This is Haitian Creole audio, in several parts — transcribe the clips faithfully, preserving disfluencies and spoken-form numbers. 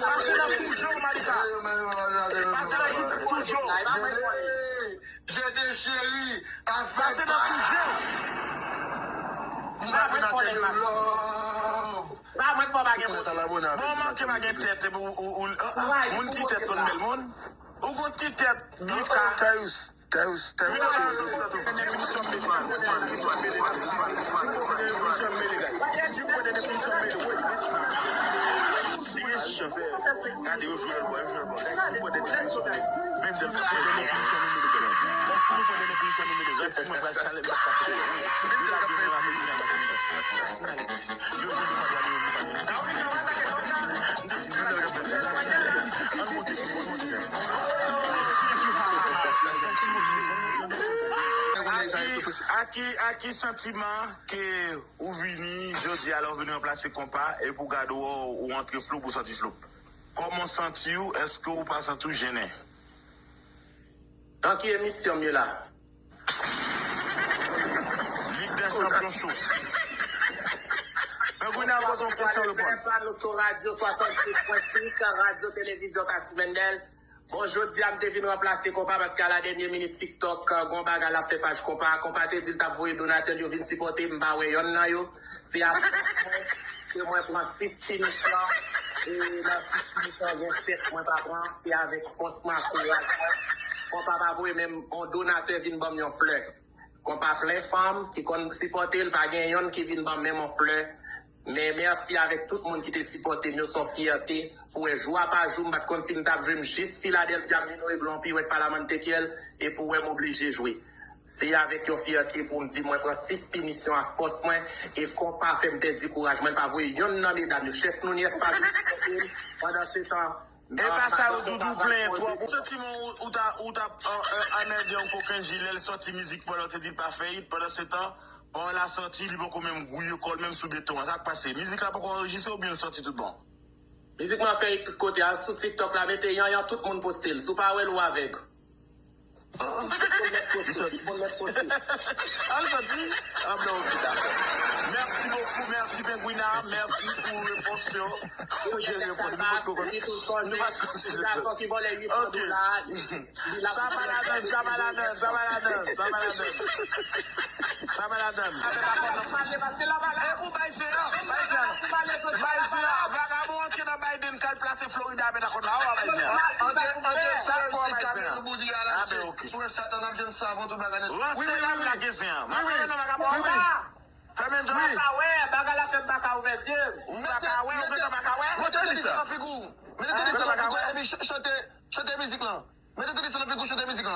Pase nan koujou, Malika. Pase nan koujou. Jede cheri, afè pase nan koujou. M pa vle fò lè l mache. Pa mwen k fò pa gen moun. Bon, manke pa gen tèt, epi ou, ou, ou, ah, ah, moun ti tèt konn bèl moun. Ou gon ti tèt byen ka. Kayous, Kayous, Kayous. Gade yo jwe l bò, yo jwe l bò. Lèk si pran de definisyon nou mete gèlè. Lèk si nou pran de definisyon nou mete gèlè. Si mwen pral sale, m pa ka fè. Yo lage mwen rapid, mwen pa fè. Yo jwe l bò, gade yo, mwen pa fè. A ki, a ki, a ki santiman ke ou vini jodi a la, ou vini ranplase Konpa, epi w gade w, ou antre flou, ou sòti flou. Kòman w santi w? Èske ou pa santi w jennen? Nan ki emisyon m ye la? Lig dè Chanpyon Show. Men Gwina poze yon kesyon reponn. Pano sou Radyo swasannsis pwen sis, Radyo Televizyon Kati Mendèl. Bon, jodi a m te vin ranplase Konpa paske a la dènye minit TikTok, euh, gon bagay l ap fè paj Konpa. Konpa te di l t ap voye donatè l yo vin sipòte, m pa wè yonn nan yo. Se a fòs mwen ke mwen pran sis pinisyon. E nan sis pinisyon, gen sèt mwen pa pran. Se avèk fòs mwen ak kouraj mwen. Konpa pa voye menm yon donatè vin ban m yon flè. Konpa plen fanm ki konn sipòte l, pa gen yonn ki vin ban m menm yon flè. Men mèsi avèk tout moun ki te sipòte m yo, se yon fyète pou wè jou apa jou, m pa t konn si m t ap jwe, m jis Filadèlfya, m vin regle yon piwèt pa la Montekyèl, e pou wè m oblije jwe. Se avèk yon fyète pou m di mwen pran sis pinisyon ak fòs mwen, e Konpa fè m pèdi kouraj mwen, l pa voye yonn nan medam yo. Chèf Nunez pa vin sipòte m, pandan se tan, E pa sa yo, Doudou plenyen twòp. Ou santi m ou, ou ta, ou ta, euh, euh, anmède yon kokenn jilè, l sòti mizik pandan w te di l pa fè it, pandan se tan, pawòl la sòti, li poko menm gouye kò l menm sou beton an. Sa k pase? Mizik la poko anrejistre oubyen l sòti tout bon? Mizik mwen fè it tout kote. Al sou TikTok la, mete Yanyan, tout moun poste l. Si w pa wè l, ou avèg. Li sòti. Al sòti. Ah, ben, ok, dakò. Mèsi bokou, mèsi Pengwina, mèsi pou repons yo. Ou te reponn, nou potko konn, nou pa t konn si se sòti. Ok. Sa pa ladann, sa pa ladann, sa pa ladann, sa pa ladann. Sa pa ladann. E ou bay se a, bay se a. Bay se a, vagabon antre nan Biden k al plase Florida avè dakòt la, ou a bay se a. Antre, antre sa, ou a bay se a. Ah, ben, ok. Sou website la, n ap jwenn savon, tout bagay nèt. Ranse la, m lage zen an. M ap wè non vagabon an. Fèmen djòl. M pa ka wè, bagay la fè m pa ka ouvè zye m. Ou pa ka wè, ou gentan pa ka wè? Mete tenis nan figi w. Mete tenis nan figi w, epi ch-, chante, chante mizik lan. Mete tenis nan figi w, chante mizik lan.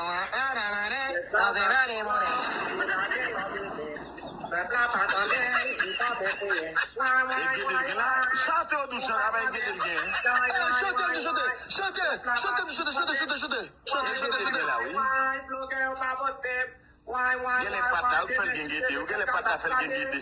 Chante yo dous, chante, apa e gete l gen. Chante, chante, chante, chante, chante, chante, chante. Chante, chante, chante. Genlè pata ou fè l gen gede, ou genlè pata fè l gen gede.